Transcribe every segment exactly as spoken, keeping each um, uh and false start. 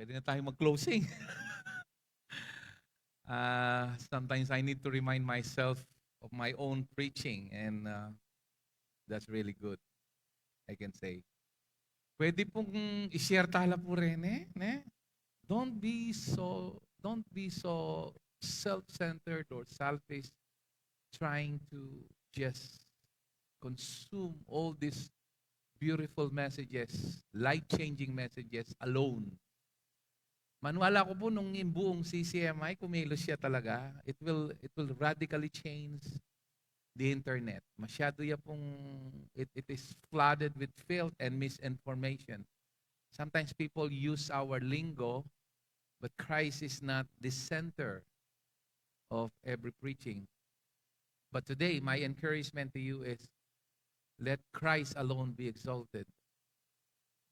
Pwede na tayo mag-closing. Ah, sometimes I need to remind myself of my own preaching, and, ah, that's really good, I can say. Pwede pong i-share tala po rin, eh, ne? Don't be so, don't be so self-centered or selfish, trying to just consume all these beautiful messages, life-changing messages alone. Maniwala ko po nung yung buong C C M I, kumilos siya talaga, it will, it will radically change the internet. Masyado ya pong, it, it is flooded with filth and misinformation. Sometimes people use our lingo, but Christ is not the center of every preaching. But today, my encouragement to you is let Christ alone be exalted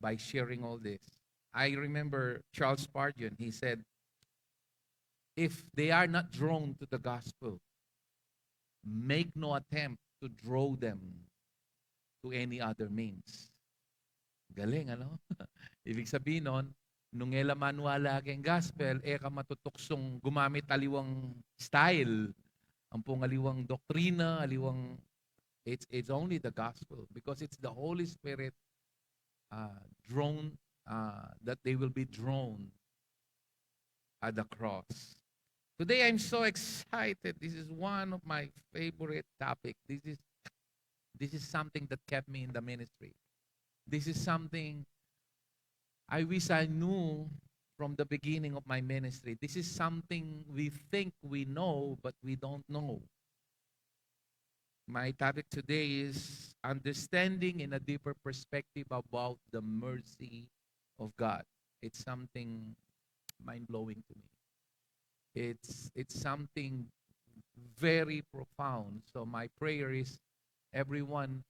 by sharing all this. I remember Charles Spurgeon, he said, "If they are not drawn to the gospel, make no attempt to draw them to any other means." Galing, ano? Ibig sabihin nun, nung e la maniwala keng gospel, e ka matutuksong gumamit aliwang style, ampong aliwang doktrina, aliwang, it's, it's only the gospel because it's the Holy Spirit, uh, drawn, uh, that they will be drawn at the cross. Today, I'm so excited. This is one of my favorite topic. This is, this is something that kept me in the ministry. This is something I wish I knew from the beginning of my ministry. This is something we think we know, but we don't know. My topic today is understanding in a deeper perspective about the mercy of God. It's something mind-blowing to me. It's, it's something very profound. So my prayer is everyone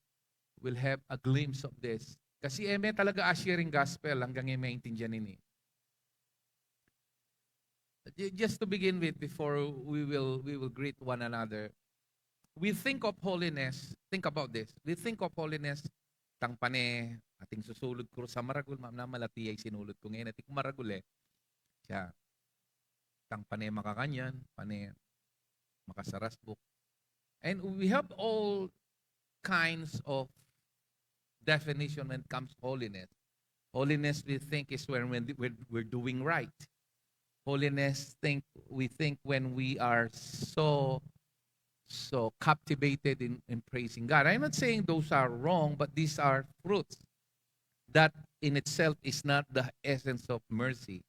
will have a glimpse of this. Kasi e me talaga a-share ing gospel anggang e me aintindian ini. Ju-, just to begin with, before we will, we will greet one another, we think of holiness, think about this. We think of holiness, tang pane, ating susulud ku sa maragul, mam-, na malati ya i sinulud ku ngeni, ating maragul e. Siya, tang pane makakanyan, pane makasarasbuk. And we have all kinds of definition when it comes to holiness. Holiness, we think, is when, when we're, we're doing right. Holiness, think, we think when we are so, so captivated in, in praising God. I'm not saying those are wrong, but these are fruits. That in itself is not the essence of mercy.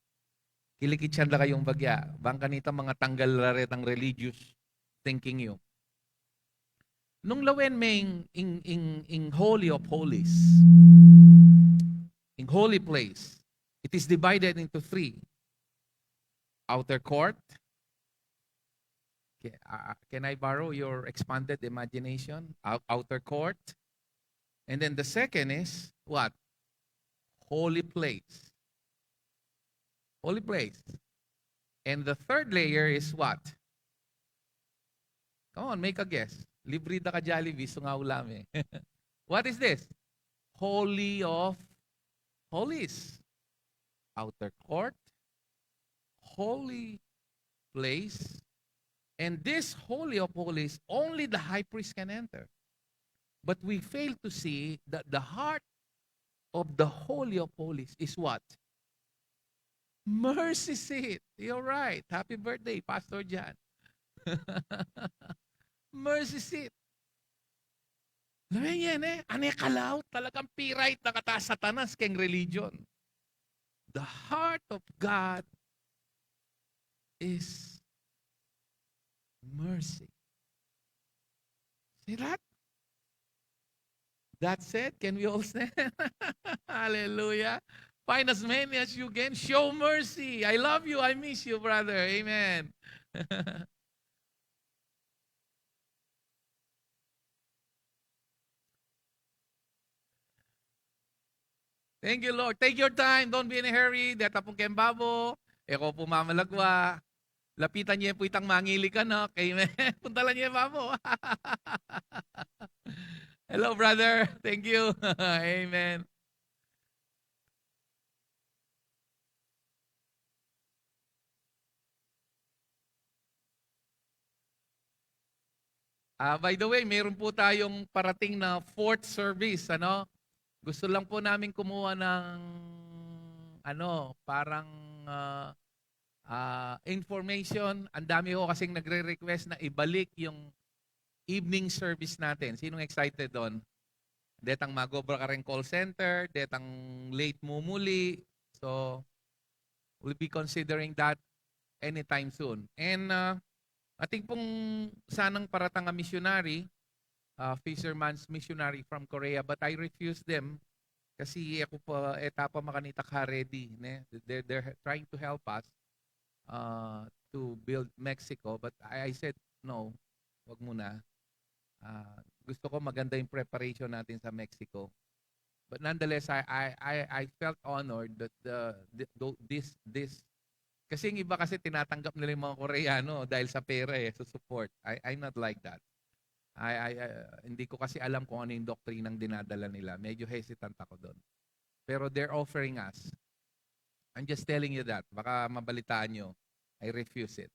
Kilikit siya da kayung bagya. Bang kanita mangatanggal la retang religious thinking yu. Nung lawen me ing, ing, ing, ing Holy of Holies, ing holy place, it is divided into three. Outer court. Okay, uh, can I borrow your expanded imagination? Out-, outer court. And then the second is what? Holy place. Holy place. And the third layer is what? Come on, make a guess. Libre da ka Jollibee, sunga ulam e. What is this? Holy of Holies. Outer court, holy place, and this Holy of Holies, only the high priest can enter. But we fail to see that the heart of the Holy of Holies is what? Mercy seat. You're right. Happy birthday, Pastor John. Mercy seat. Lawen ye ne, ane kalaut, talagang pirait na kata Satanas keng religion. The heart of God is mercy. See that? That said, can we all stand? Hallelujah. Find as many as you can. Show mercy. I love you. I miss you, brother. Amen. Thank you, Lord. Take your time. Don't be in a hurry. Deta pung keng babo. E ko pu mamalagwa. Lapitan ye pu itang mangilikan, no? Amen. Puntalan ye babo. Hello, brother. Thank you. Amen. Ah, by the way, meron po tayong parating na fourth service, ano? Gusto lang po namin kumuha ng, ano, parang, ah, ah, information. Ang dami ho kasing nagre-request na ibalik yung evening service natin. Sinong excited doon? Detang mag-obra ka rin call center, detang late mumuli. So, we'll be considering that anytime soon. And, ah, atin pong sanang paratang a missionary, ah, fisherman's missionary from Korea, but I refuse them kasi e ku pa, e ta pa makanita ka ready, ne? They're, they're trying to help us, uh, to build Mexico, but I, I said, "No, wag muna." Ah, gusto ko maganda yung preparation natin sa Mexico. But nonetheless, I, I, I, I felt honored that the, the, tho-, this, this, kasi yung iba kasi tinatanggap nila yung mga Koreano dahil sa pera eh, sa support. I, I'm not like that. I, I, I, hindi ko kasi alam kung ano yung doktrinang dinadala nila. Medyo hesitant ako doon. Pero they're offering us. I'm just telling you that. Baka mabalitaan nyo. I refuse it.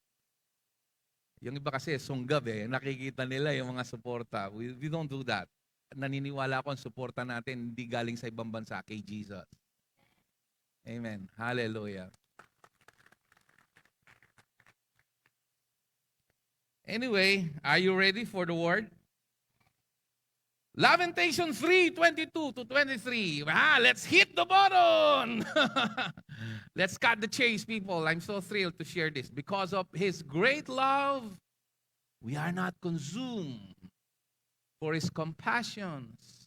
Yung iba kasi, sunggab eh. Nakikita nila yung mga suporta. We, we don't do that. Naniniwala ako ang suporta natin hindi galing sa ibang bansa, kay Jesus. Amen. Hallelujah. Anyway, are you ready for the word? Lamentation three twenty-two to twenty-three. Ah, let's hit the button. Let's cut the chase, people. I'm so thrilled to share this. Because of his great love, we are not consumed. For his compassions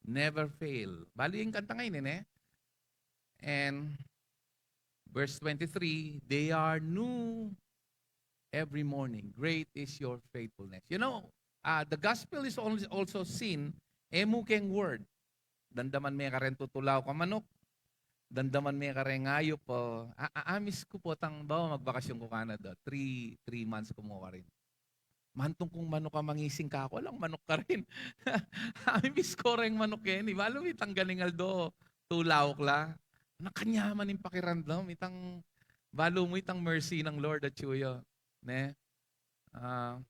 never fail. Bali yung kanta ngayon, eh. And verse twenty-three, "They are new every morning. Great is your faithfulness." You know, uh, the gospel is al-, also seen, e mu keng word. Damdaman me karen tutulaw ka manuk. Damdaman me karen ayup, uh, a-, a-, amis ku po tang, bawa magbakasyon ku Canada, three, three months ku mu karin. Mantung kung manuk a mangising ka, ku alang manuk karin. Amis ku reng manuk keni. Balu mu itang ganing aldo, tulaw ka la. Nakanyaman ing pakiramdam, itang, balu mu itang mercy ng Lord at suyo. Ne? Ah,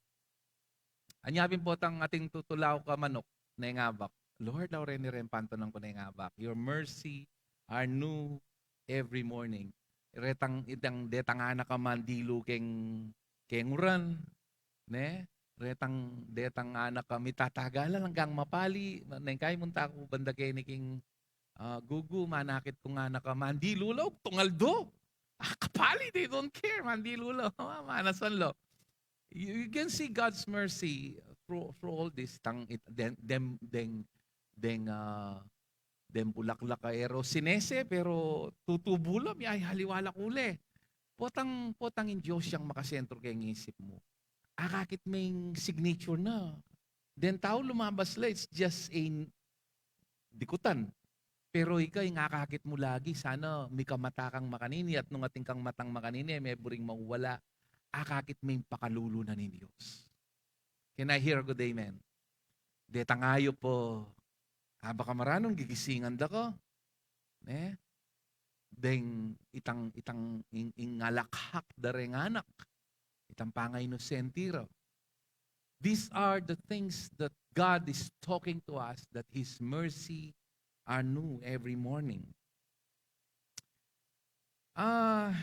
anya pin potang atin tutulaw ka manuk, neng abak. Lord, law reni reng pantunan ku neng abak. Your mercy are new every morning. Retang, itang detang anak a mandilu keng, keng uran, ne? Retang, detang anak a mitatagalan anggang mapali, neng kaymu nung taku banda keni king, ah, gugu, manakit kung anak a mandilu la, tungal do. Ah, kapali, they don't care, mandilu la, manasan la. You, you can see God's mercy through, through all this. Tang it, den, dem, deng, deng, ah, deng bulaklak a e ro sinese, pero tutubu la, miyayaliwa la kule. Potang, potang ing Dios yang makasentro keng isip mu. Akakit me ing signature na. Deng tau lumabas la, it's just a dikutan. Pero ika, ing akakit mu lagi, sana mikamata kang makanini, at nung atin kang matang makanini, e me buring mawala. Akakit me ing pakalulu na ning Dios. Can I hear a good amen? Detang ayup, abak a maranun, gigisingan da ka. Ne? Deng itang, itang ing, ing alakhak da reng anak. Itang pangainosente ra. These are the things that God is talking to us, that His mercy are new every morning. Ah,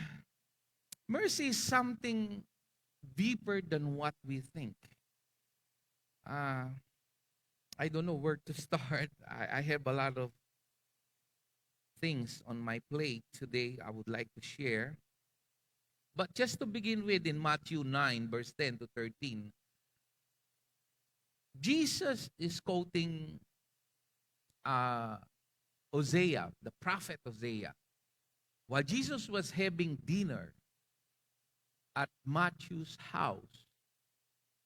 mercy is something deeper than what we think. Ah, I don't know where to start. I, I have a lot of things on my plate today I would like to share. But just to begin with, in Matthew nine, verse ten to thirteen, Jesus is quoting, uh, Hosea, the prophet Hosea. While Jesus was having dinner at Matthew's house,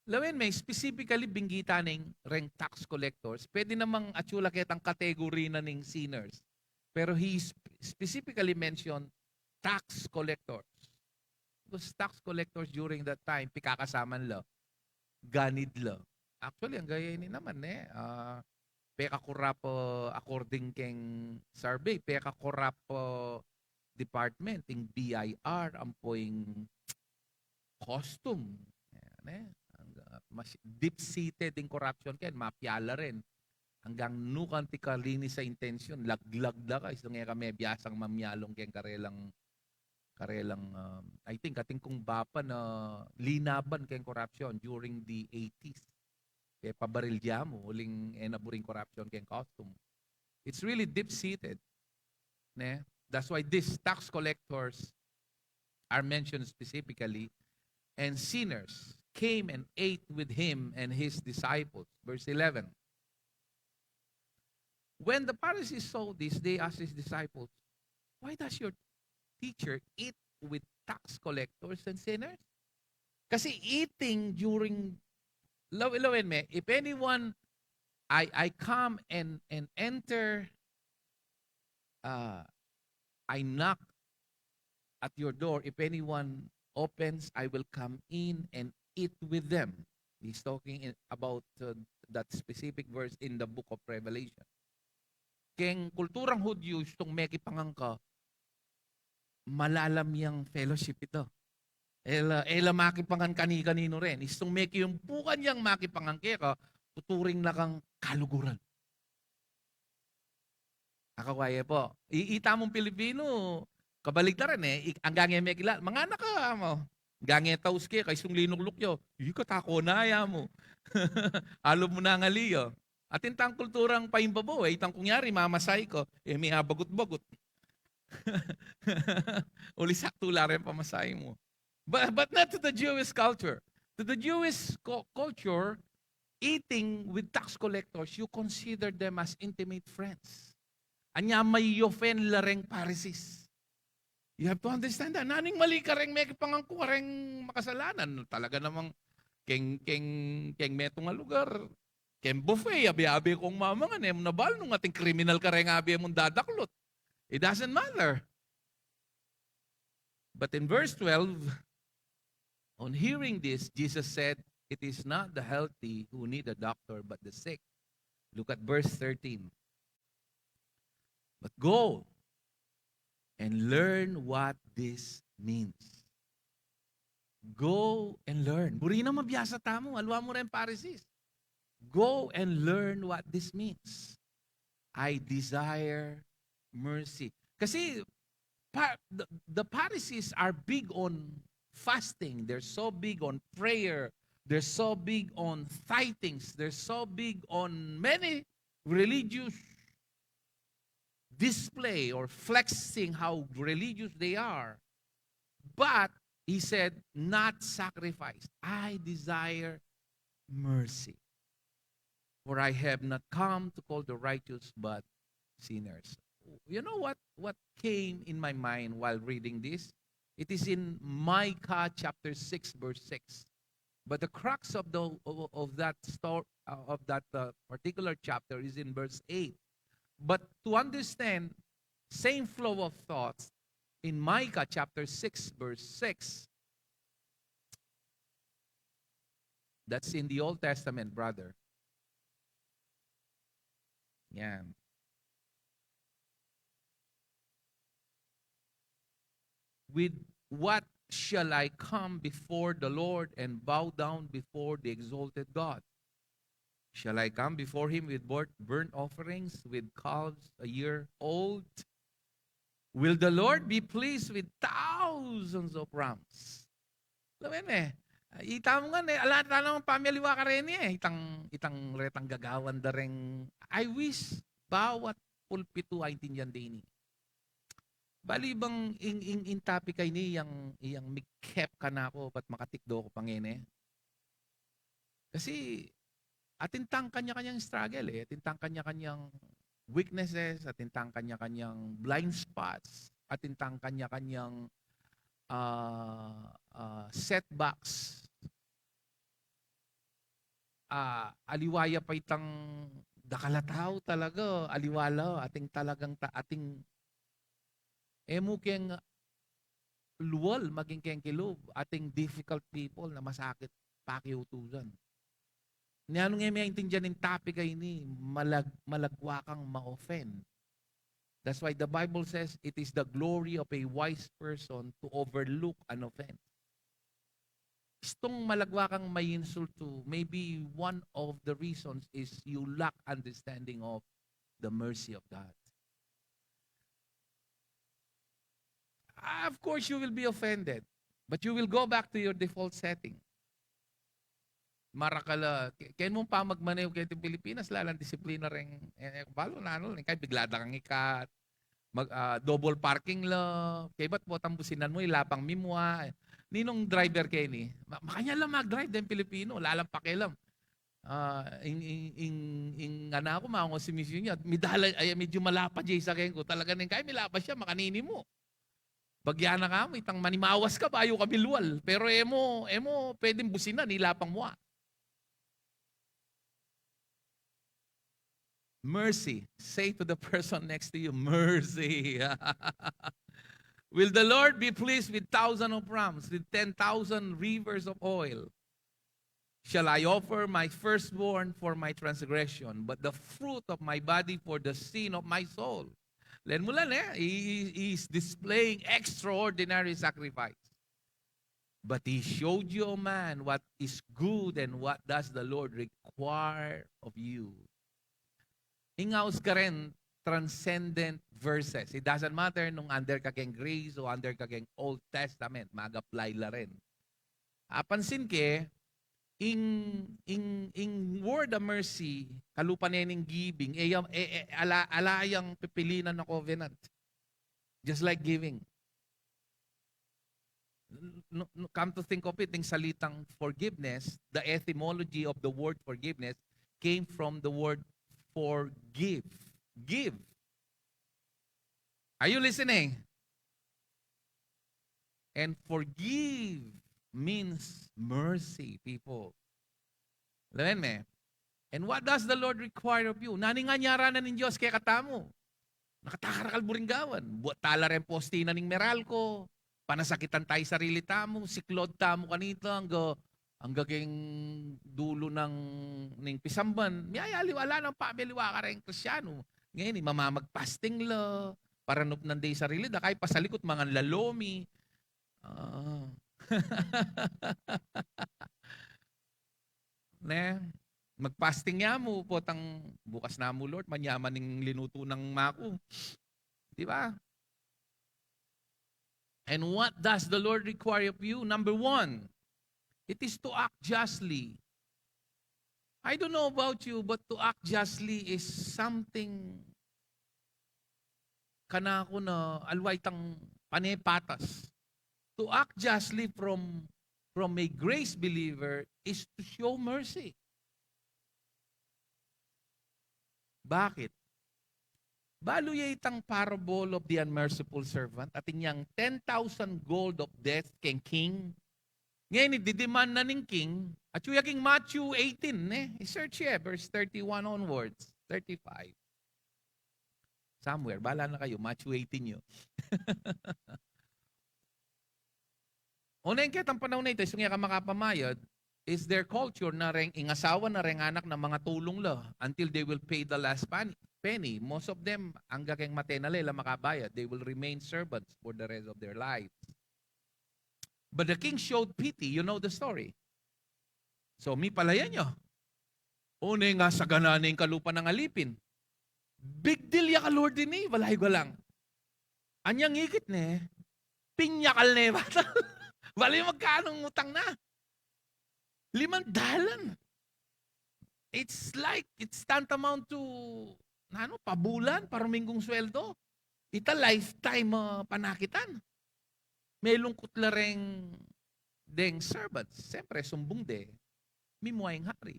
lawen me, specifically binggita neng reng tax collectors. Pwede namang atsu la ketang category na ning sinners. Pero he sp-, specifically mentioned tax collectors. Because tax collectors during that time, pikakasaman la, ganid la. Actually, anggang ini naman, eh, ah, pekakurap, ah, according keng survey, pekakurap, ah, department, ing B I R, ampo ing custom. Ayan, eh. Ang, ah, mas deep-seated ing corruption ken, mafia la rin. Anggang nu ka anti kalinis a intensyon, laglag da ka, istung e ka me biasang mamialung keng karelang, karelang, um, I think, atin kung bapa na linaban keng corruption during the eighties. Kaya pabaril dia mu, uling e na buring corruption keng custom. It's really deep-seated. Ne? That's why these tax collectors are mentioned specifically. And sinners came and ate with him and his disciples. Verse eleven. When the Pharisees saw this, they asked his disciples, "Why does your teacher eat with tax collectors and sinners?" Kasi eating during, law-, lawen me, if anyone, I, I come and, and enter, uh, I knock at your door. If anyone opens, I will come in and eat with them. He's talking in, about, uh, that specific verse in the book of Revelation. Keng kulturang Hudyo, istung mekipangan ka, malalam yang fellowship ita. E la, e la makipangan kani-kaninu rin. Istung mekiyumpukan yang makipangan keka, tuturing na kang kaluguran. Akawaya po. I-, ita mung Pilipino, kabaligtaran e. I-, anggang e mekilala, manganak ka, amo. Anggang e taus keka, istung linukluk ya, "Ika, tako na ya mu." Alu mu na ngali ya. Atin tang kulturang paimbabaw e, itang kunyari, mamasay ka, e, me abagut-bagut. Uli saktu la rin pamasay mu. But, but not to the Jewish culture. To the Jewish cu-, culture, eating with tax collectors, you consider them as intimate friends. Anya, mai-offend la reng Pharisees. You have to understand that. Naning mali kareng mekipangan ku kareng makasalanan? Talaga namang keng, keng, keng metung a lugar, keng buffet, abe-abe kung mamangan, e mu na balu nung ating kriminal kareng abe mung dadaklot. It doesn't matter. But in verse twelve, on hearing this, Jesus said, "It is not the healthy who need a doctor, but the sick." Look at verse thirteen. "But go and learn what this means." Go and learn. Buri na mabiasa tamu, alwa mu reng Pharisees. Go and learn what this means. "I desire mercy." Kasi pa-, the, the Pharisees are big on fasting. They're so big on prayer. They're so big on tithings. They're so big on many religious display or flexing how religious they are. But he said, "Not sacrifice. I desire mercy. For I have not come to call the righteous, but sinners." You know what, what came in my mind while reading this? It is in Micah chapter six, verse six. But the crux of the, of, of that stor-, uh, of that, uh, particular chapter is in verse eight. But to understand same flow of thoughts, in Micah chapter six, verse six, that's in the Old Testament, brother. Yan. "With what shall I come before the Lord and bow down before the exalted God? Shall I come before him with bur-, burnt offerings, with calves a year old? Will the Lord be pleased with thousands of rams?" Lawen e. Ita mu ngan e, ala tana pamialiwa kareni e. Itang, itang retang gagawan da reng, I wish bawat pulpitu aintindian de ini. Bali bang ing, ing, ing topic a ini yang, yang mikep kanaku, bat makatikdo ku pa ngeni. Kasi atin tang kanya-kanyang struggle e, atin tang kanya-kanyang weaknesses, atin tang kanya-kanyang blind spots, atin tang kanya-kanyang, ah, ah, setbacks. Ah, aliwa ya pa itang dakal a tau talaga, aliwa la, ating talagang ta-, ating e mu keng lual, maging keng kilub, ating difficult people na masakit pakiutusan. Nanu nge mi aintindian ing topic a ini, malag-, malagwa kang ma-offend. That's why the Bible says it is the glory of a wise person to overlook an offense. Istung malagwa kang mainsultu, maybe one of the reasons is you lack understanding of the mercy of God. Of course, you will be offended, but you will go back to your default setting. Marakala, ke-, ken mu pa magmaneho keti Pilipinas, lalang disiplina reng, eh, eh, balo na, ano, kaya bigla da kang ikat, mag, ah, double parking la, kaya ba't potang businan mu, ilapang mimua. Ninung driver keni? Ma-, makanya la mag-drive deng Pilipino, lalang pakialam. Ah, ing, ing, ing, ing anak ku, makango si misis nia, midala, ay, medyo malapad ya isa keng ku. Talaga neng kaya milapad ya, makanini mu. Bagya na ka mu, itang manimawas ka, bayu ka milual. Pero e mu, e mu pwedeng businan, ilapang mu, ah. Mercy. Say to the person next to you, "Mercy." Will the Lord be pleased with thousand of rams, with ten thousand rivers of oil? Shall I offer my firstborn for my transgression, but the fruit of my body for the sin of my soul? Len mu la, ne? He, he is displaying extraordinary sacrifice. But he showed you, O man, what is good and what does the Lord require of you. Ing aus karen transcendent verses. It doesn't matter nung under ka keng Grace o under ka keng Old Testament, mag-apply la rin. Apansin ke, ing, ing, ing word of mercy, kalupa ne ning giving, e, e, e, ala, ala yang pipilinan na covenant. Just like giving. N-, n-, come to think of it, ing salitang forgiveness, the etymology of the word forgiveness came from the word forgive. Give. Are you listening? And forgive means mercy, people. Alam me? And what does the Lord require of you? Nanu ing anyara na ning Dios kekatamu? Nakatakarakal buring gawan. Buat tala reng poste na ning Meralco. Panasakitan taya sarili tamu. Siklod tamu kanita. Angga, angga keng dulu nang, ning pisamban. Miyaya aliwa, ala nang pamiliwa kareng Kristiano. Ngeni, mamamagpasting la. Paranupnan de sarili da. Kaya pasalikut mangan la lomi. Ah. Ne? Magpasting ya mu, potang bukas na mu, Lord, manyaman ing linutu nang maku. Di ba? And what does the Lord require of you? Number one, it is to act justly. I don't know about you, but to act justly is something kanaku na aliwa itang pane patas. To act justly from, from a grace believer is to show mercy. Bakit? Balu ye itang parable of the unmerciful servant, atin yang ten thousand gold of debt keng king. Ngeni, didemand na ning king, at yu ya king Matthew eighteen, ne? I-search ye, verse thirty-one onwards, thirty-five. Somewhere, bala na kayu, Matthew eighteen yu. Oneng ketang panaun a ita, istung ya ka makapamayad, is their culture na reng ing asawa na reng anak na mangatulung la until they will pay the last pan-, penny. Most of them, angga keng mate na la, e la makabayad. They will remain servants for the rest of their lives. But the king showed pity. You know the story. So, mipalayan ya. Oneng asagana ne ing kalupa nang alipin. Big deal ya ka Lord ini, balayu ka lang. Anyang ikit ne, pinyakal ne batal. Balayu magkanung utang na. Limang dalan. It's like, it's tantamount to, nanu, pabulan, paruminggung sweldo. Ita lifetime, ah, panakitan. Melungkut la reng deng servants. Siyempre, sumbung de, mimua ing hari.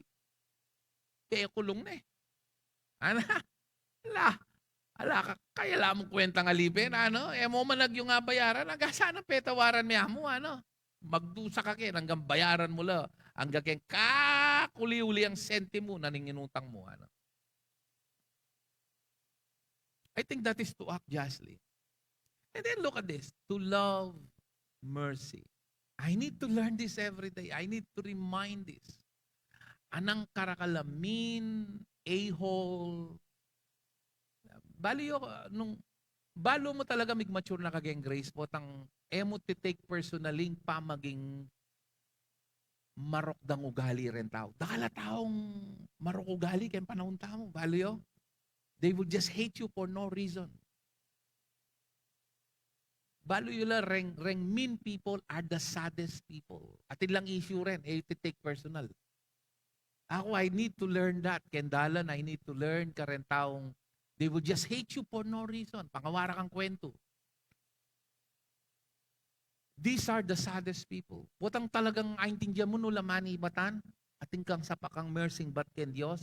Kaya kulung ne. Ana? Ala, ala ka, kaya la mung kwentang alipin, ano? E mu man agyang abayaran, angga sana petawaran me ya mu, ano? Magdusa ka ken, anggang bayaran mu la, angga keng kakuli-uli yang sentimo na ning inutang mu, ano? I think that is to act justly. And then look at this, to love mercy. I need to learn this every day. I need to remind this. Anang karakal a mean, a-hole. Balu yu, nung, balu mu talaga mig-mature na ka keng grace, potang e mu ti-take personally ing pamaging marok dang ugali reng tau. Dakal a taung marok ugali keng panaun tamu, balu yu? They will just hate you for no reason. Balu yu la, reng, reng mean people are the saddest people. Atin lang issue ren, e yu take personal. Aku, I need to learn that. Keng dalan, I need to learn kareng taung they will just hate you for no reason. Pangawara kang kwentu. These are the saddest people. Potang talagang aintindian mu no la manibatan, atin kang sapakang mercy bat keng Dios.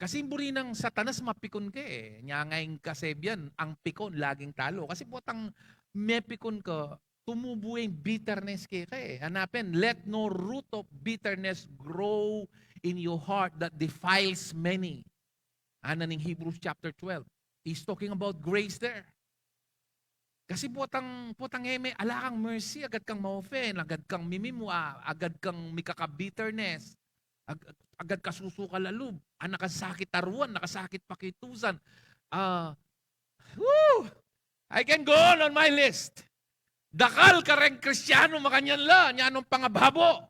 Kasi buri nang Satanas mapikun ke, e. Nya ngeni ing kasebian, ing pikun laging talo. Kasi potang mepikun ka, tumubu ing bitterness keka, e. Hanapin, "Let no root of bitterness grow in your heart that defiles many." Ana ning Hebrews chapter twelve. He's talking about grace there. Kasi potang, potang e me, ala kang mercy, agad kang ma-offend, agad kang mimimu, a, agad kang mikaka-bitterness, ag-, agad kasusuka la lub, a, nakasakit a ruan, nakasakit pakitusan. A, woo! I can go on, on my list. Dakal kareng Kristiano makanyan la, nya nung pangababo.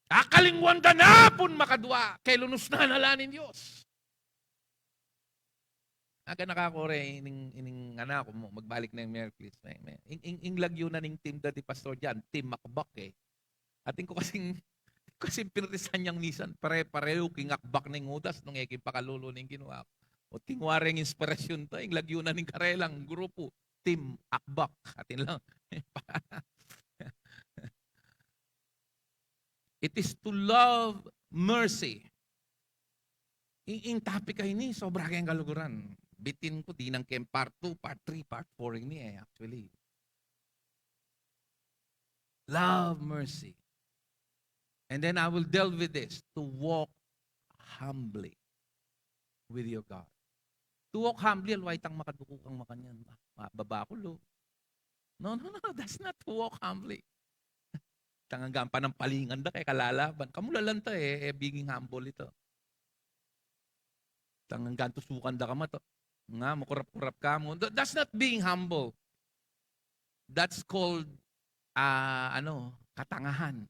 Akalingwan da na pung makadua, kelunus na na la ning Dios. Aga nakakure ining, ining anak ku mu, magbalik na ing Miyerkules. Me, me, ing, ing, ing lagyu na ning team dati, Pastor Jan, Team Akbak, e. Atin ku kasing, kasing pinirisan yang misan, pare-pareho king akbak ning utas nung e king pakalulu ning Ginu. O, tingwa reng inspirasyon ta, ing lagyu na ning karelang grupu, Team Akbak. Atin lang. It is to love mercy. Ing, ing topic a ini, sobra keng kaluguran. Bitin ku, dinan keng part two, part three, part four ini, e, actually. Love mercy. And then I will delve with this, to walk humbly with your God. To walk humbly, aliwa itang makaduku kang makanyan. Mababa ku, lo. No, no, no, that's not to walk humbly. Tanganggang panampalingan da, kaya kalalaban. Kamu lalanta, e, e, being humble ito. Tanganggang tusukan da ka mata. Nga, makurap-kurap ka mu. Th-, that's not being humble. That's called, a, ano, katangahan.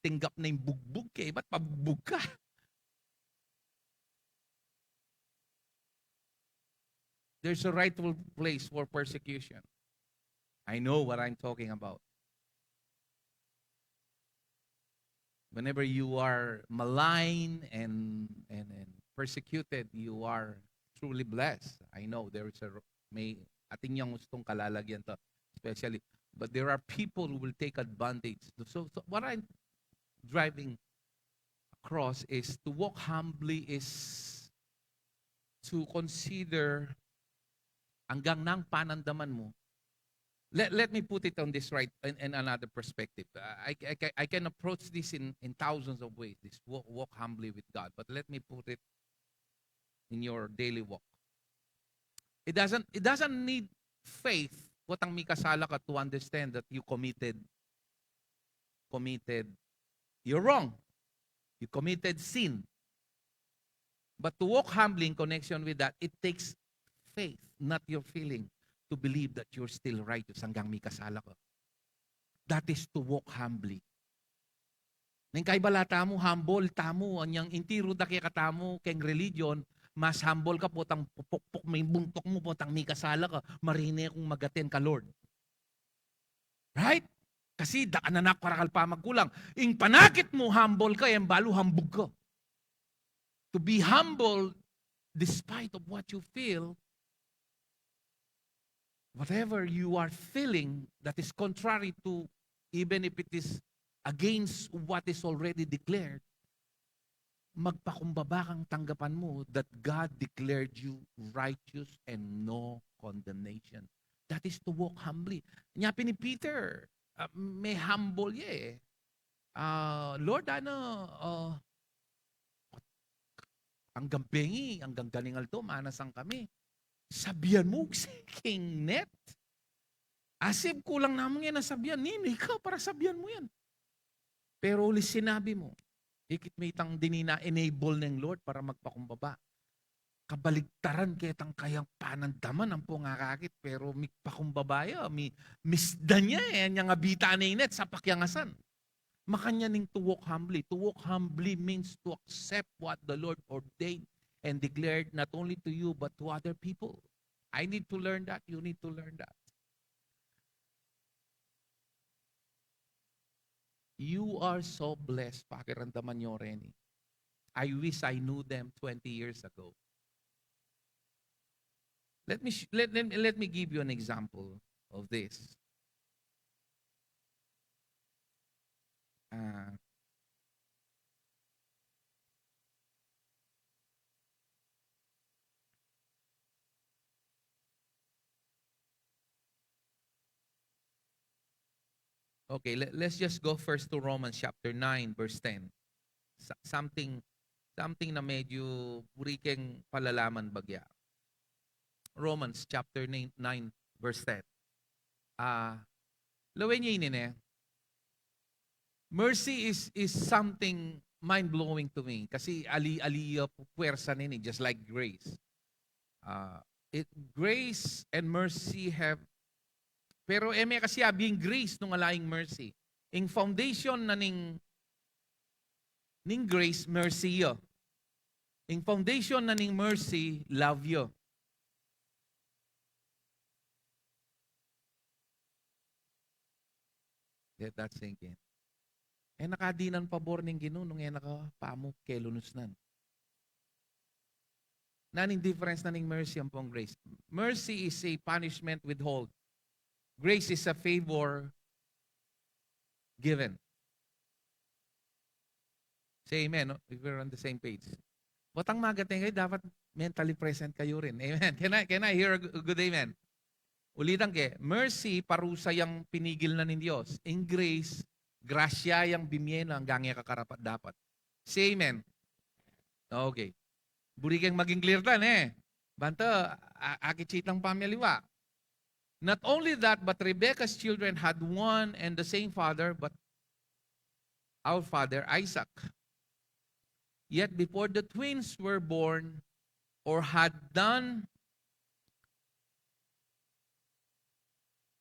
Tinggap na ing bugbug ke, ba't pabugbug ka? There's a rightful place for persecution. I know what I'm talking about. Whenever you are maligned and, and, and persecuted, you are truly blessed. I know there is a ro-, may atin yang gustong kalalagyan ta, especially. But there are people who will take advantage. So, so what I'm driving across is to walk humbly is to consider anggang nang panandaman mu. Let, let me put it on this right, in, in another perspective. Uh, I, I, ca-, I can approach this in, in thousands of ways, this walk, walk humbly with God. But let me put it in your daily walk. It doesn't, it doesn't need faith, potang mikasala ka, to understand that you committed, committed, you're wrong. You committed sin. But to walk humbly in connection with that, it takes faith, not your feeling, to believe that you're still righteous anggang mikasala ka. That is to walk humbly. Neng kaiba la tamu, humble tamu, anyang intiru da kekatamu keng religion, mas humble ka potang pupukpuk me ing buntuk mu, potang mikasala ka, marine kung mag-attend ka, Lord. Right? Kasi daan na ku karakal pamagkulang. Ing panakit mu, humble ka, e balu hambug ka. To be humble despite of what you feel, whatever you are feeling that is contrary to, even if it is against what is already declared, magpakumbaba kang tanggapan mu that God declared you righteous and no condemnation. That is to walk humbly. Nya pin i Peter, a, me humble ya, e. A, Lord, ano, a, anggang bengi, anggang ganing aldo, manasan kami. Sabian mu king net. As if kulang namu ngan a sabian, ninu ika para sabian mu yan? Pero uli sinabi mu, ikit me itang dininan, enable neng Lord para magpakumbaba. kabaligtaran ketang kayang panandaman ampong akakit, pero migpakumbaba ya, mi-, misdan ya e, anya nga bita ne inet, sapak yang asan. Makanyan ing to walk humbly. To walk humbly means to accept what the Lord ordained and declared not only to you but to other people. I need to learn that. You need to learn that. You are so blessed, pakiramdaman nyo rin e. I wish I knew them twenty years ago. Let me sh-, let, let, let me give you an example of this. Ah. Okay, le-, let's just go first to Romans chapter nine, verse ten. Sa-, something, something na medyo buri keng palalaman bagya. Romans chapter nine, nine, verse ten. Ah, lawen ye ini ne. Mercy is, is something mind-blowing to me. Kasi ali, ali, uh, puwersa nini, just like grace. Ah, it, grace and mercy have, pero e me kasi abing grace nung ala ing mercy. Ing foundation na ning, ning grace, mercy ya. Ing foundation na ning mercy, love ya. Let that sink in. E na ka dinan pabor ning Ginu nung e na ka pamu kelunusnan. Nanu ing difference na ning mercy ampong grace? Mercy is a punishment withhold. Grace is a favor given. Say amen, no? If we're on the same page. Potang magateng kayu, dapat mentally present kayu rin. Amen. Can I, can I hear a g-, good amen? Ulitan ke, mercy, parusa yang pinigil na ning Dios. Ing grace, grasya yang bimie na anggang e ka karapat-dapat. Say amen. Okay. Buri keng maging clear ta, ne? Banta, a-, akit ya itang pamialiwa. Not only that, but Rebekah's children had one and the same father, but our father Isaac. Yet before the twins were born or had done,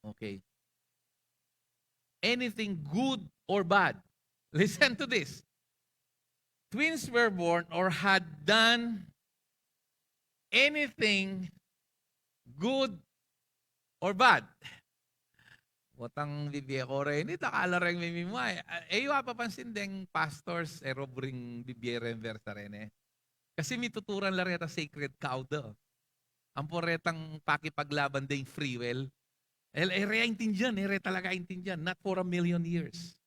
okay, anything good or bad, listen to this. Twins were born or had done anything good or bad. Potang bibie ko reni, dakal la reng mimimwa e. Ah, e yu apapansin deng pastors, e ro buring bibie reng verse reni e. Kasi mituturan la reta sacred cow da. Ampo retang pakipaglaban deng free will. E, e re aintindian, e re talaga aintindian. Not for a million years.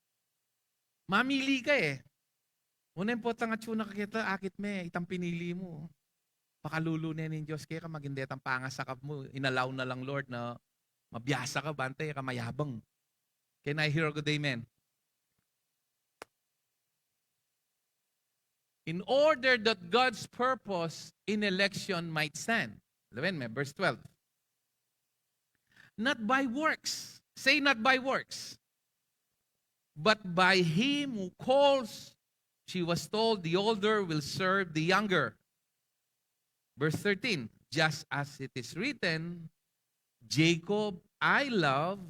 Mamili ka e. Nune potang atsu na ka keta, akit me, itang pinili mu. Pakalulu ne ning Dios keka, maging detang pangasakap mu, inalaw na lang, Lord, na mabiasa ka, banta e ka mayabang. Can I hear a good amen? In order that God's purpose in election might stand. Lawen me, verse twelve. Not by works. Say, "Not by works, but by him who calls." She was told, "The older will serve the younger." Verse thirteen, "Just as it is written, 'Jacob I love,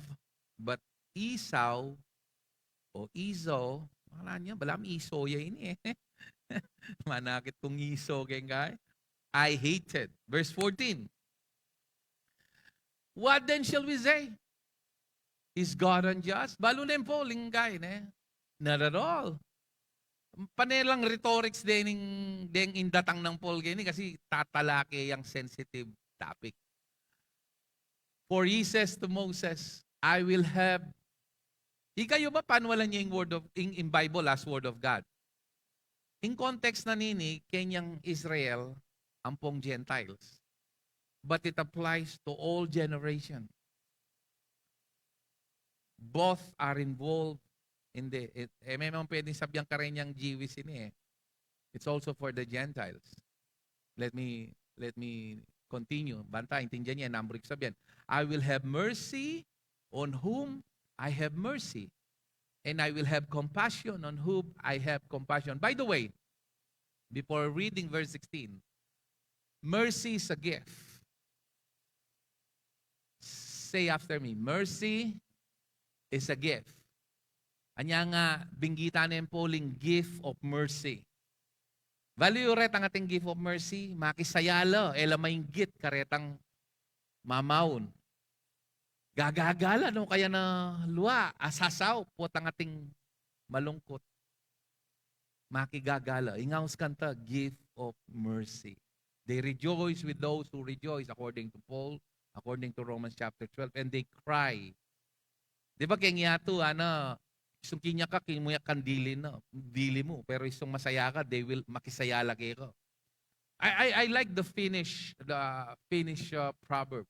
but Esau,'" o Esau, akala nya, balamu Esau ya ini e. Manakit kung Esau keng kai. "I hated." Verse fourteen, "What then shall we say? Is God unjust?" Balu neng Paul ing kai, ne? Not at all. Pane lang rhetorics deng, deng indatang nang Paul keni kasi tatalake yang sensitive topic. "For he says to Moses, 'I will have,'" Ikayu ba, panualan ye ing word of, ing, ing Bible as word of God? Ing context na nini, kenyang Israel ampong Gentiles. But it applies to all generation. Both are involved in the, it, e, memang pwedeng sabian karenyang Jewish ini e. It's also for the Gentiles. Let me, let me continue. Banta, intindian ye, nanu buri kung sabian. "I will have mercy on whom I have mercy, and I will have compassion on whom I have compassion." By the way, before reading verse sixteen, Mercy is a gift. Say after me, "Mercy is a gift." Anya nga, binggitan ne ning Paul ing gift of mercy. Balu yu retang ating gift of mercy, makisaya la, e la mainggit karetang mamaun. Gagagala, no, kaya na lua, asasaw, potang ating malungkut. Makigagala. Ing aus kanta, gift of mercy. They rejoice with those who rejoice, according to Paul, according to Romans chapter twelve, and they cry. Di ba, keng yatu, ana, istung kinyakyat, kimuyak kang dili na, dili mu, pero istung masaya ka, they will makisaya la keka. I, I, I like the Finnish, the Finnish, uh, proverb.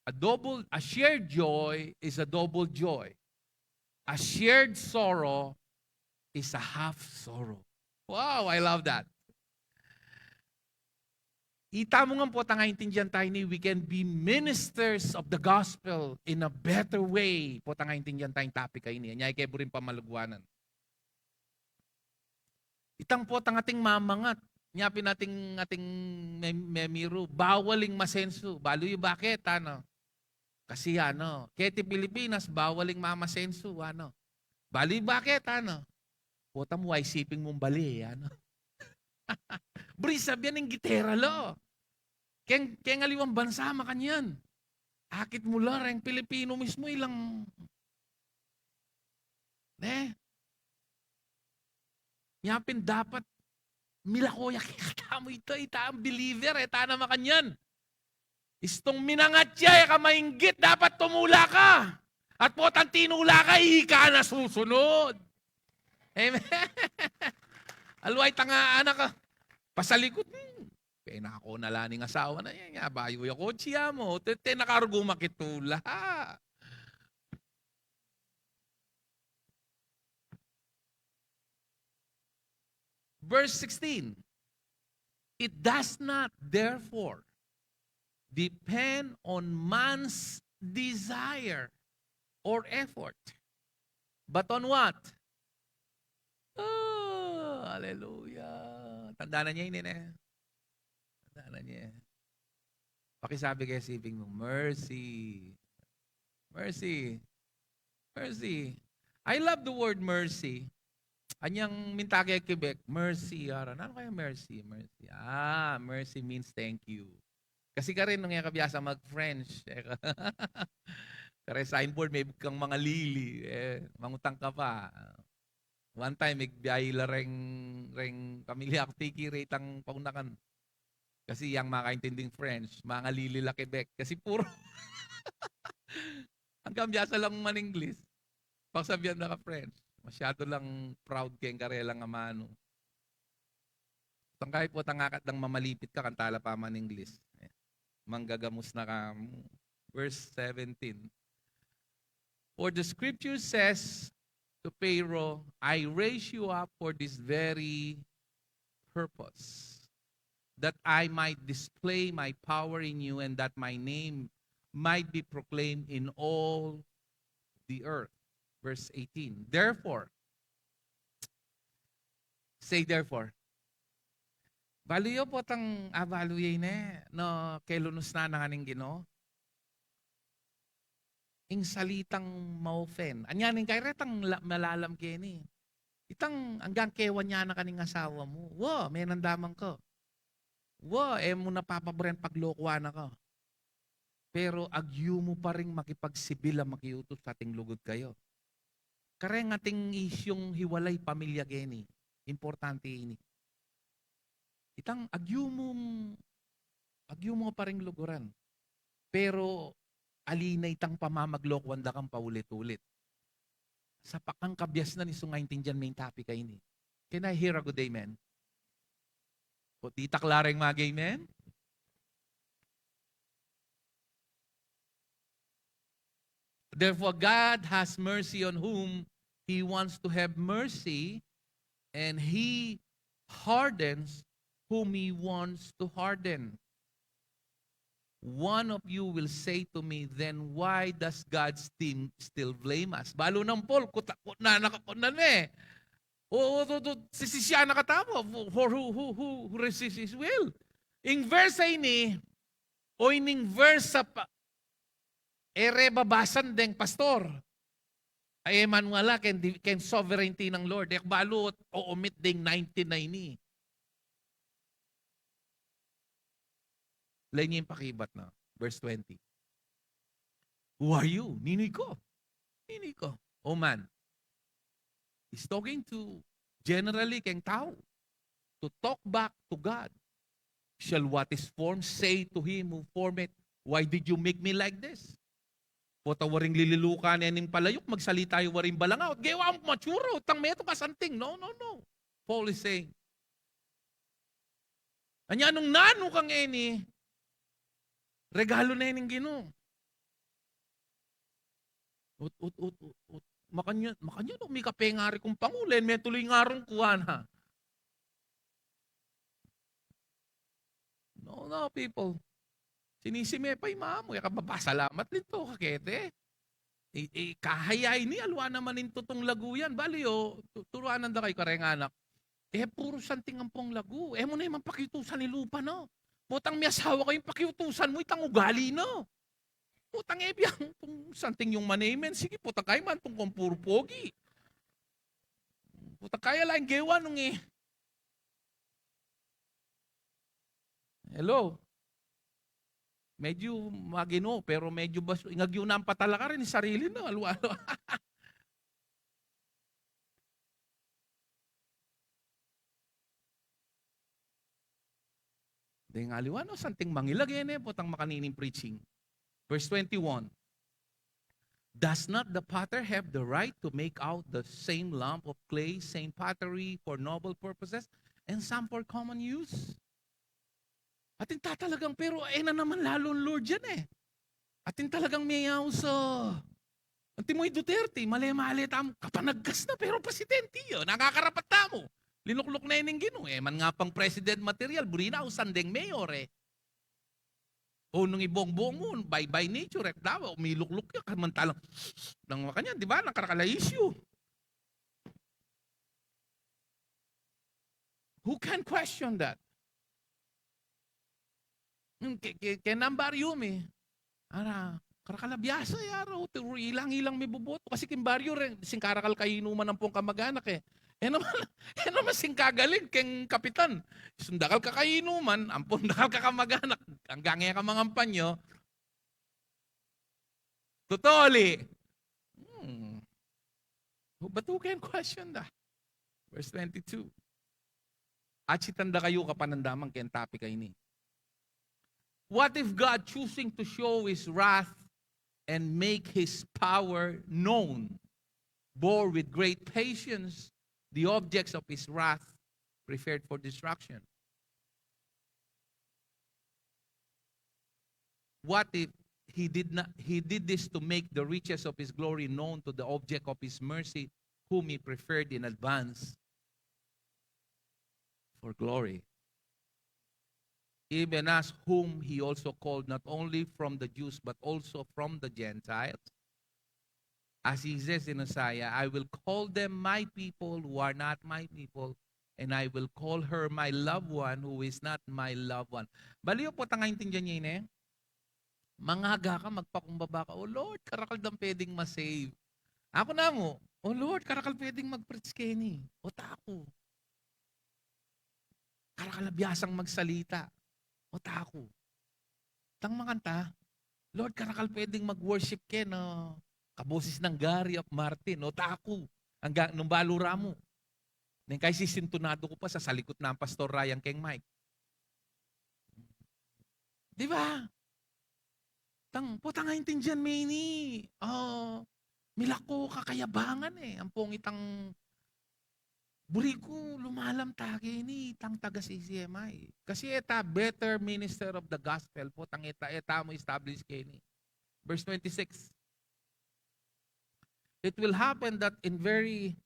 A double, a shared joy is a double joy. A shared sorrow is a half sorrow. Wow, I love that. Ita mu ngan potang aintindian tayu ini, we can be ministers of the gospel in a better way. Potang aintindian tayu ing topic a ini. Anya ike buring pamalaguanan. Itang potang ating mamangat. Nya pin ating, ating me-, memiru, bawal ing masensu. Balu yu bakit, ano? Kasi, ano, keti Pilipinas, bawal ing mamasensu, ano? Balu yu bakit, ano? Pota mu, wala isiping mung bali, ano? Buri sabian ing gitera la. Keng, keng aliwang bansa, makanyan. Akit mu la, reng Pilipino mismu, ilang, ne? Nya pin dapat milako ya kekatamu ita, ita ing believer, e ta na makanyan. Istung minangat ya, e ka mainggit, dapat tumula ka. At potang tinula ka, ika na susunod. Amen. Aliwa itang anak ka, pasalikut, hmm, penako na la ning asawa na yan, ya, bayu ya kotse ya mu, te, te na karugu makitula. Verse sixteen, "It does not, therefore, depend on man's desire or effort, but on what?" Oh, hallelujah. Tanda na niya ini, ne? Tanda na niya. Pakisabi kaya isiping mu, "Mercy. Mercy. Mercy." I love the word mercy. Anyang minta ke Quebec, mercy, ara. Nanu kaya mercy? Mercy. Ah, mercy means thank you. Kasi karin, nung e ka kabiasa mag-French, e ka, karin signboard, mebug kang mangalili, e, mangutang ka pa. One time, migbiahe la reng, reng pamilya ku, tiki reng itang paunakan. Kasi yang makaintinding French, mangalili la Quebec. Kasi puro, anggang biasa lang man-English. Pagsabian na ka French. Masyado lang proud keng karelang amanu. Tangkay potang akit dang mamalipit ka, kanta la pa man-English. E, manggagamus na ka mu. Verse seventeen. For the scripture says to Pharaoh, "I raised you up for this very purpose, that I might display my power in you and that my name might be proclaimed in all the earth." Verse eighteen. Therefore, say therefore. Balu yu potang, ah, balu yu ini, no, kelunus na na ning Ginu. Ing salitang ma-offend. Anya ning kairetang la-, malalam keni. Itang anggang kewan ya na ka ning asawa mu. Wa, menandaman ka. Wa, e mu na papaburen paglokuan na ka. Pero agyu mu pa ring makipagsibil a makiutus ating lugud kayu. Kareng ating isyung hiwalay pamilya keni. Importante ini. Itang agyu mung, agyu mu pa ring luguran. Pero ali na itang pamamaglokuan da kang paulit-ulit. Sapakang kabiasnan istung aintindian me ing topic a ini. Can I hear a good amen? O, ditak la reng mag-amen? Therefore, God has mercy on whom He wants to have mercy, and He hardens whom He wants to harden. One of you will say to me, "Then why does God still, still blame us?" Balu nang Paul, kuta-, kutnan na ka, kutnan me. O, o, to, to, sisisyan na katamu, for who, who, who, who resists His will. Ing verse a ini, o ining verse a pa, e re babasan deng pastor. Ay, e man wala keng di-, keng sovereignty nang Lord. E ku balu o omit deng nineteen a ini. Lawen yu ing pakibat na. Verse twenty. Who are you? Ninu ika? Ninu ika? O man. He's talking to generally keng tau. To talk back to God. Shall what is formed say to him who formed it, "Why did you make me like this?" Potang waring lililukan ne ning palayuk, magsalita ya waring balangaw. At gewa mung mature, tang metung ka santing. No, no, no. Paul is saying, anya nung nanu kang eni, regalu ne ning Ginu. Ut, ut, ut, ut, ut. Makanyan, makanyan, o, mika pengari kung pangulen, metung ing arung kuan, ha. No, no, people. Sinisime pa ing mamu, e ka mapasalamat linto, kakete. I, i, kahaya ini, aliwa naman ing tutung lagu yan. Bali, o, tu-, turuanan da kayu kareng anak. E, puru santing ampong lagu. E mu ne man pakiutusan ing lupa, no? Potang miyasawa kayu, pakiutusan mu itang ugali, no? Potang e biang tung santing yung manemen. Sige, potang kaya man tung kung puru pogi. Potang kaya lang gewa nung e. Hello? Medyo magino, pero medyo bas-, ingagyu na ang patala ka rin, sarili na, alwa-alwa. Deng aliwa, no, santing mangilag, e, ne, potang makanining preaching. Verse twenty-one. Does not the potter have the right to make out the same lump of clay, same pottery for noble purposes, and some for common use? Atin tatalagang, pero e na naman lalo ang Lord yan e. Atin talagang mayaus, ah, anti mo i Duterte, male-male tam, kapanagkas na, pero presidente yun, nakakarapat tamu. Linukluk na yun ng Ginu, e man nga pang president material, buri na, usan deng mayor e. O nung i Bongbong mu, by, by nature, e, dawa, umilukluk ya, kamantalang, nang makanyan, di ba, nang karakala issue. Who can question that? Hmm, ke, ke, ke nang baryu mi. Ara, karakal a biasa ya, ara, o, turu ilang-ilang miboboto. Kasi king baryu rin, singkarakal kainuman ampong kamaganak e. E naman, e naman singkagaling keng kapitan. Sundakal ka kainuman, ampong dakal ka kamaganak. Anggang e ka mangampanyo. Totally. Hmm. But who can question that? Verse twenty-two. Atsitan da kayu kapanandaman keng topic a ini. What if God, choosing to show his wrath and make his power known, bore with great patience the objects of his wrath prepared for destruction? What if he did not, he did this to make the riches of his glory known to the object of his mercy, whom he prepared in advance for glory, even us whom he also called, not only from the Jews, but also from the Gentiles. As he says in Isaiah, "I will call them my people who are not my people, and I will call her my loved one who is not my loved one." Baliw, potang aintindian ye ne? Mangaga ka, magpakumbaba ka, "O Lord, karakal dang pwedeng ma-save." Aku namu, "O Lord, karakal pwedeng mag-preach keni." O taku. Karakal a biasang magsalita. O taku. Tang makanta, "Lord, karakal pwedeng mag-worship keni, kaboses nang Gary at Martin." O taku. Anggang nung balu ra mu. Neng kai sisintunadu ku pa sa, salikut nang Pastor Ryan keng mic. Di ba? Tang, potang aintindian me ini, ah, milako kakayabangan e. Ampong itang buri ku lumalam ta keni, itang taga C C M I. Kasi e ta better minister of the gospel, potang e ta, e ta mu establish keni. Verse twenty-six. It will happen that in very,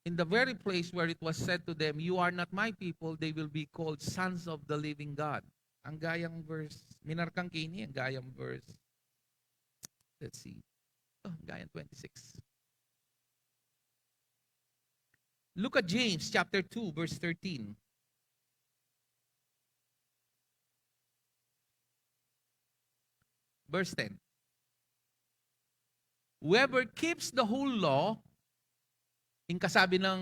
in the very place where it was said to them, "You are not my people," they will be called sons of the living God. Anggang verse, minarkang keni, anggang verse. Let's see. O, anggang twenty-six. Look at James chapter two, verse thirteen. Verse ten. Whoever keeps the whole law, ing kasabi nang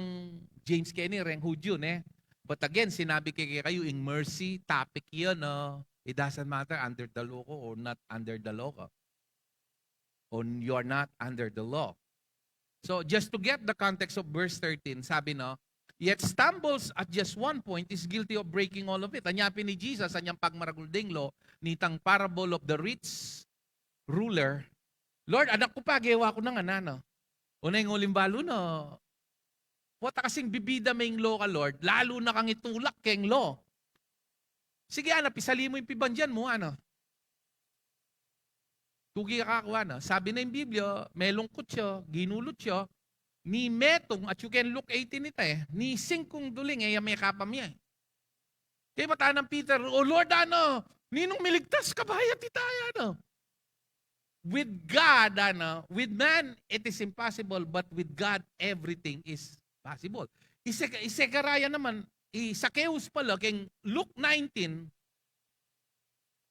James keni, reng Hudyo, ne? But again, sinabi ke kekayu, ing mercy, topic yan, no? It doesn't matter under the law ka or not under the law ka. Or you're not under the law. So, just to get the context of verse thirteen, sabi, no, "Yet stumbles at just one point, is guilty of breaking all of it." Anya pin i Jesus, anyang pagmaragul deng law, nitang parable of the rich ruler, "Lord, anak ku pa, gewa ku nang anan, no?" O na ing uling balu, no? Pota kasing bibida me ing law ka, Lord, lalu na kang itulak keng law. Sige, ana, pisali mu ing pibandian mu, ana. Tuki ka kaku, ana. Sabi na ing Biblia, melungkut ya, ginulut ya, ni metung, at you can look eighteen ita, e, ni singkung duling, e ya mekapamye. Kaya batan nang Peter, "O Lord, ana, ninung miligtas ka bayat ita, ana?" With God, ana, with man, it is impossible, but with God, everything is possible. I Zek-, i Zechariah naman, i Zacchaeus pala, keng Luke nineteen,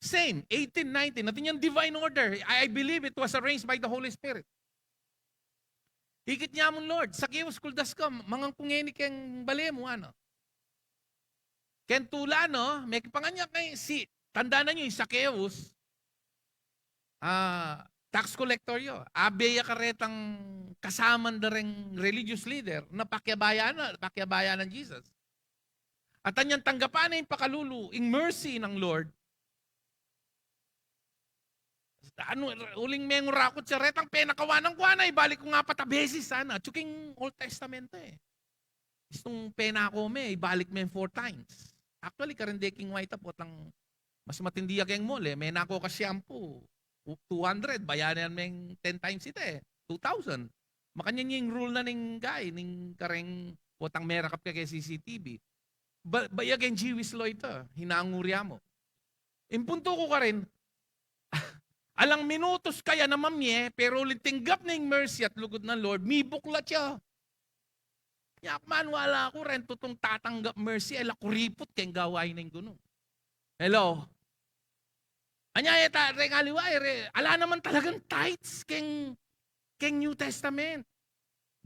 same, eighteen, nineteen, atin yang divine order. I, I believe it was arranged by the Holy Spirit. Ikit nya mu, "Lord, Zacchaeus, kuldas ka, mangan ku ngeni keng bale mu," ana. Keng tula, no, mekipangan ya keni si, tandanan yu, i Zacchaeus, ah, tax collector ya. Abe ya karetang kasaman da reng religious leader na pakiabayan na, pakiabayan nang Jesus. At anyang tanggapan na ing pakalulu, ing mercy ng Lord. Anu, uling mengurakut ya, "Retang penakawanan ku, ana, ibalik ku ngan apat a beses, ana." Atyu king Old Testament, e. Istung penako me, ibalik me four times. Actually, kareng de king White House, potang mas matindi ya keng mall, e. Menako ka shampoo, two hundred, bayanan meng ten times ita, e. Two thousand. Makanyan ya ing rule na ning guy, ning kareng potang merakap ka keng C C T V. Ba, ba ya keng Jewish law ita, hinangu rya mu. Ing puntu ku karin, alang minutus kaya na mamye, pero uling tinggap na ing mercy at lugud ng Lord, mibuklat ya. Nya, maniwala ku, reng tutung tatanggap mercy, e la kuriput keng gawain ning gunu. Hello? Anya, e ta, reng aliwa, e, re-, ala naman talagang tithes keng, keng New Testament.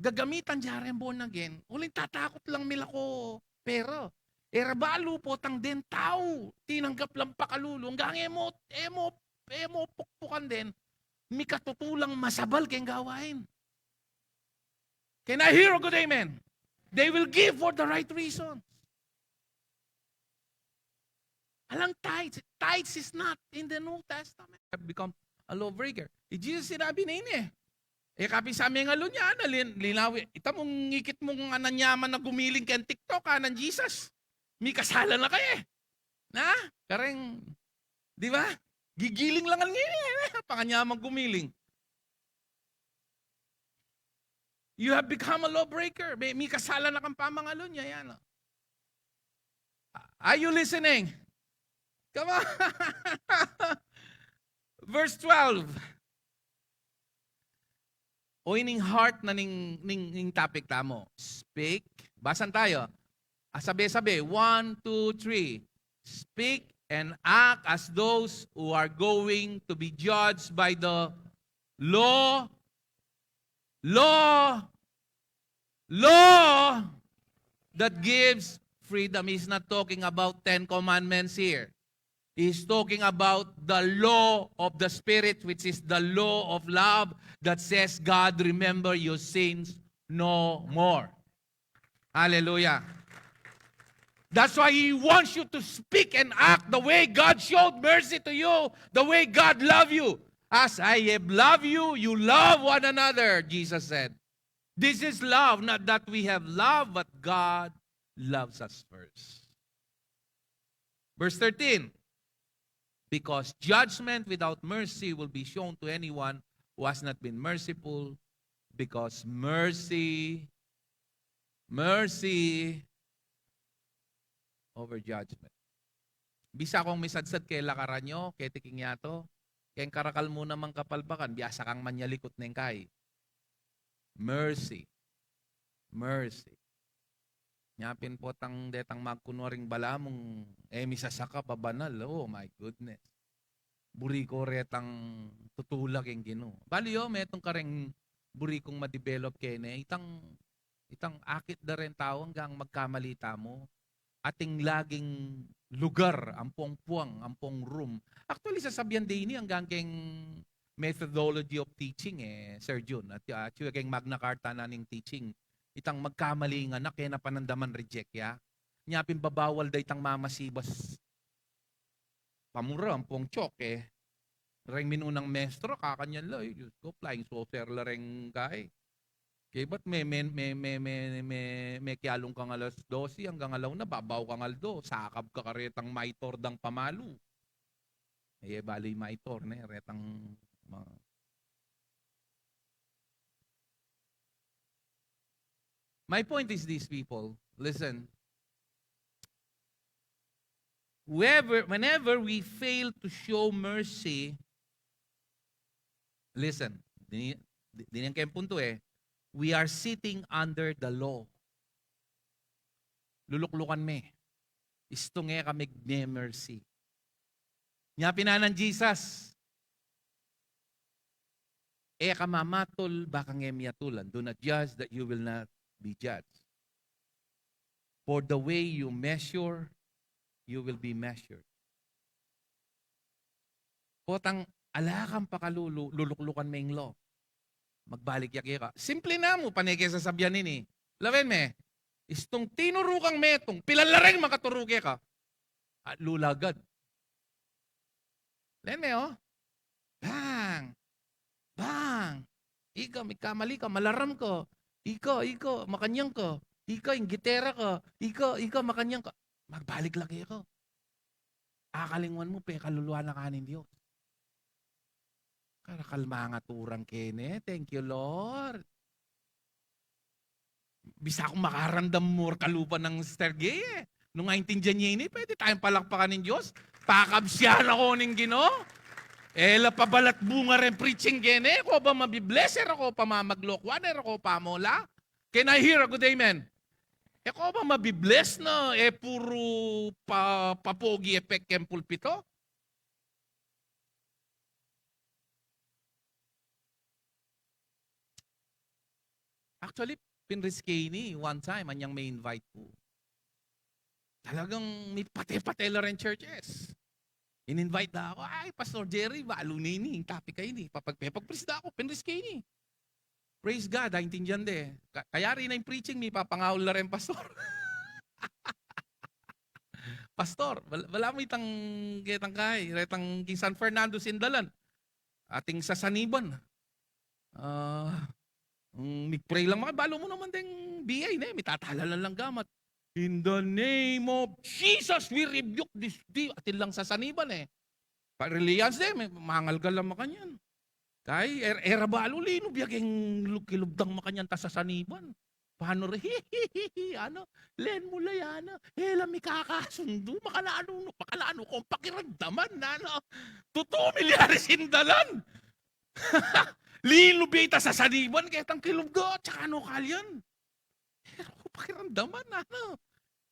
Gagamitan da reng born again, uling tatakut lang milako pera. E ra balu potang deng tau tinanggap lang pakalulu, anggang e mu, e mu, e mu pukpukan den, mikatutu lang masabal keng gawain. Can I hear a good amen? They will give for the right reasons. Alang tithes. Tithes is not in the New Testament. Have become a lawbreaker. I Jesus sinabi na ini, e. E, kapin sa mengalun ya, ana, lin-, linawi. Ita mung ikit mung anan yaman na gumiling keng TikTok, anan Jesus, mikasala na ka, e. Na? Kareng, di ba? Gigiling lang ngeni, e. Pangan yaman gumiling. You have become a lawbreaker. May, mikasala na kang pamangalun ya, yan, o. Are you listening? Come on. Verse twelve. O, ining heart na ning, ning, ning topic tamu. Speak. Basan tayo. Ah, sabi-sabi. One, two, three. Speak and act as those who are going to be judged by the law, law, law that gives freedom. He's not talking about Ten Commandments here. He's talking about the law of the Spirit, which is the law of love that says, "God, remember your sins no more." Hallelujah. That's why he wants you to speak and act the way God showed mercy to you, the way God loved you. "As I have loved you, you love one another," Jesus said. This is love, not that we have love, but God loves us first. Verse thirteen. "Because judgment without mercy will be shown to anyone who has not been merciful, because mercy, mercy over judgment." Bisa kung misadsad keng lakaran yu, keti king yatu, keng karakal mu namang kapalpakan, biasa kang manyalikut neng kai. Mercy. Mercy. Nya pin potang detang magkunwaring balamu, e, misasakap a banal. Oh my goodness. buri ko retang tutulak ing Ginu. Bali yo, metung kareng buri kung ma-develop kene, itang, itang akit da reng tau anggang magkamali tamu. Ating laging lugar, ampong puang, ampong room. Actually, sasabian de ini anggang keng methodology of teaching, eh, Sir Jun. At, at yung keng Magna Carta na ning teaching. Itang magkamali nga na, kena panandaman reject ya. Nya pin babawal da itang mamasibas. Pamura, ampong chok, eh. Reng minunang mestro, kakanyan la, eh, Diyos ko, flying saucer la reng kai. Kaya ba't me, me, me, me, me, me, me kialung kang alas dose anggang ala una, babaw kang aldo, sakab ka karetang maitor dang pamalu. Eh, bali maitor, ne, retang ma-, My point is this, people. Listen. Whoever, whenever we fail to show mercy, listen, dini, di, dini ang kayang punto eh, we are sitting under the law. Luluklukan me. Istung e ka megme-mercy. Nya pin nang Jesus, e ka mamatul, baka nge miyatulan. Do not judge that you will not be judged. For the way you measure, you will be measured. Potang ala kang pakalulu, luluklukan me ing law. Magbalik ya keka. Simple na mu, pane ke sasabian ini. Lawen me, istung tinuru kang metung, pilan la reng makaturu keka? At lulagad. Len me, oh. Bang! Bang! Ika, mikamali ka, malaram ka. Ika, ika, makanyan ka. Ika, inggitera ka. Ika, ika, makanyan ka. Magbalik la keka. Akalingwan mu, pekaluluan na ka ning Dios. Karakal mangaturang kene. Thank you, Lord. Bisa kung makaramdam mu kalupa nang Sister Gay, eh. Nung aintindian ye ini, pwede tayung palakpakan ning Dios. Pakabsian na ko ning Ginu. E la pa balat bunga reng preaching kene, e ko ba mabi-bless, e ra ko pa mamaglokuan, e ra ko pa mola. Can I hear a good amen? E ko ba mabi-bless na, e puru pa, papogi effect keng pulpito? Actually, pinrisk ke ini one time, anyang me-invite ku. Talagang mipate-pate la reng churches. In-invite da aku, "Ay, Pastor Jerry, balu ne ini, ing topic a ini." Papag-, pepag-preach da aku, pinrisk ke ini. Praise God, aintindian de. Ka-, kayari na ing preaching, mipapangaul la reng pastor. Pastor, bal-, balamu itang ketang kai, retang king San Fernando Sindalan. Ating sasaniban. Ah, mm, mig-pray lang maka, balu mu naman deng B A ne, mitatalalan lang gamat. "In the name of Jesus, we rebuke this de-," atin lang sasaniban e. Pa-reliance de, me-, mangalgal lang makanyan. Kai, e-, e ra balu linub ya keng lu-, kilubdang makanyan ta sasaniban. Panu re, hi, hi, hi, hi, anu, len mu la yan, anu, e la mi kakasundu, makananu, makananu kung pakiramdaman, anu. Tutu, milyari sindalan. Linub ya ita sasaniban, ketang kilubdang, tsaka nu kalyan. E ra ku pakiramdaman, anu.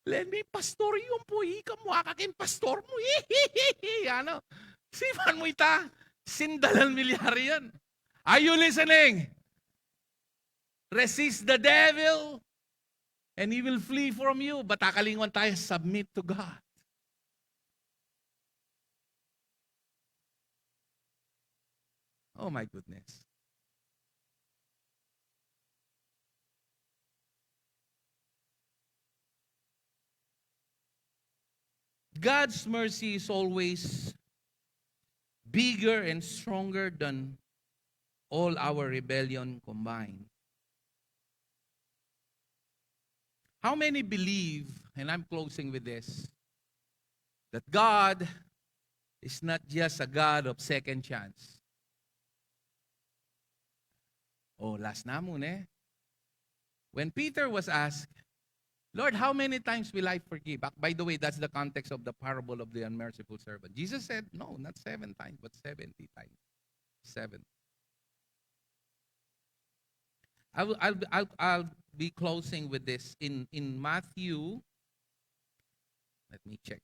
Len mi pastor yu pu, ika mu aka keng pastor mu, hi, hi, hi, hi, anu. Sipan mu ita, sindalan milyari yan. Are you listening? Resist the devil, and he will flee from you. But akalingwan tayu, submit to God. Oh my goodness. God's mercy is always bigger and stronger than all our rebellion combined. How many believe, and I'm closing with this, that God is not just a God of second chance? Oh, last na mu, ne? When Peter was asked, "Lord, how many times will I forgive?" By the way, that's the context of the parable of the unmerciful servant. Jesus said, "No, not seven times, but seventy times seven." I will, I'll, I'll, I'll be closing with this in, in Matthew. Let me check.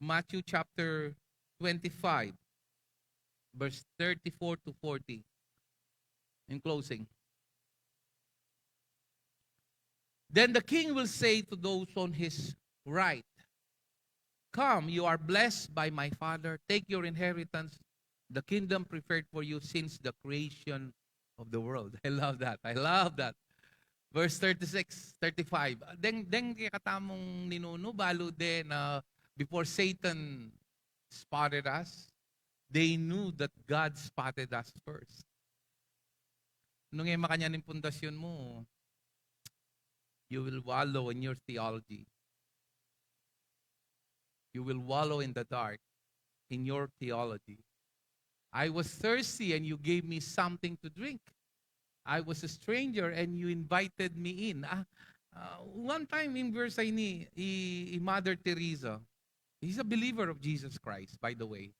Matthew chapter twenty-five. verse thirty-four to forty. In closing, then the king will say to those on his right, "Come, you are blessed by my Father. Take your inheritance, the kingdom prepared for you since the creation of the world." I love that. I love that. Verse thirty-six, thirty-five. Deng, deng kekatamung ninunu, balu de na before Satan spotted us, they knew that God spotted us first. Nung e makanyan ing pundasyon mu, you will wallow in your theology. You will wallow in the dark in your theology. "I was thirsty and you gave me something to drink. I was a stranger and you invited me in." Ah, ah, one time in verse ini, i, i Mother Teresa, he's a believer of Jesus Christ, by the way.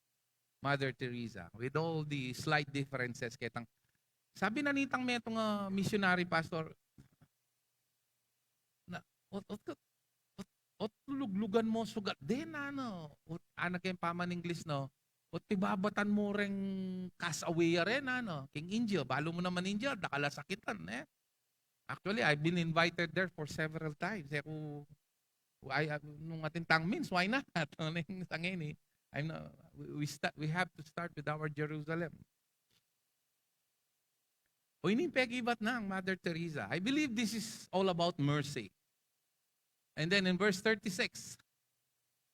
Mother Teresa, with all the slight differences, ketang, sabi na nitang metung a missionary pastor, na, ot, ot, ot, ot luglugan mo sugat de, nanu, ot, ana keng paman English, no, ot pibabatan mo reng kasaway a re, nanu, keng India, balu mu naman India, dakal a sakitan, e. Actually, I've been invited there for several times. E ku, I, I, nung atin tang means, why not? Nung sa ngeni, I'm not, we, we, start, we have to start with our Jerusalem. O, ini ing pekibat nang Mother Teresa. I believe this is all about mercy. And then in verse thirty-six,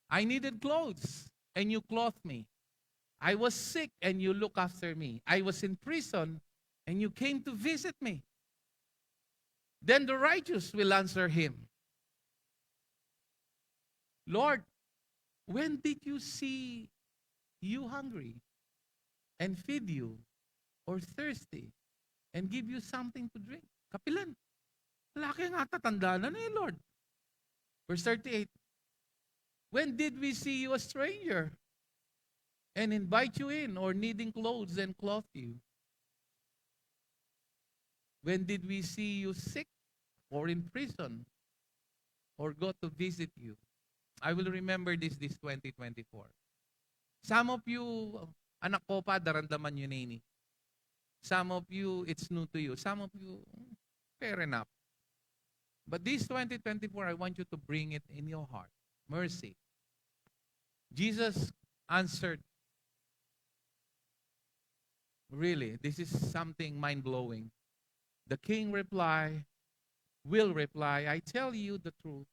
"I needed clothes, and you clothed me. I was sick, and you looked after me. I was in prison, and you came to visit me." Then the righteous will answer him, "Lord, when did you see you hungry and feed you, or thirsty and give you something to drink?" Kapilan? Ala ke nga tatandanan e, Lord. Verse thirty-eight, "When did we see you a stranger and invite you in, or needing clothes and clothe you? When did we see you sick or in prison or go to visit you?" I will remember this, this twenty twenty-four. Some of you, anak ko pa, daramdaman yu na ini. Some of you, it's new to you. Some of you, fair enough. But this twenty twenty-four, I want you to bring it in your heart. Mercy. Jesus answered, really, this is something mind-blowing. The king reply, will reply, "I tell you the truth,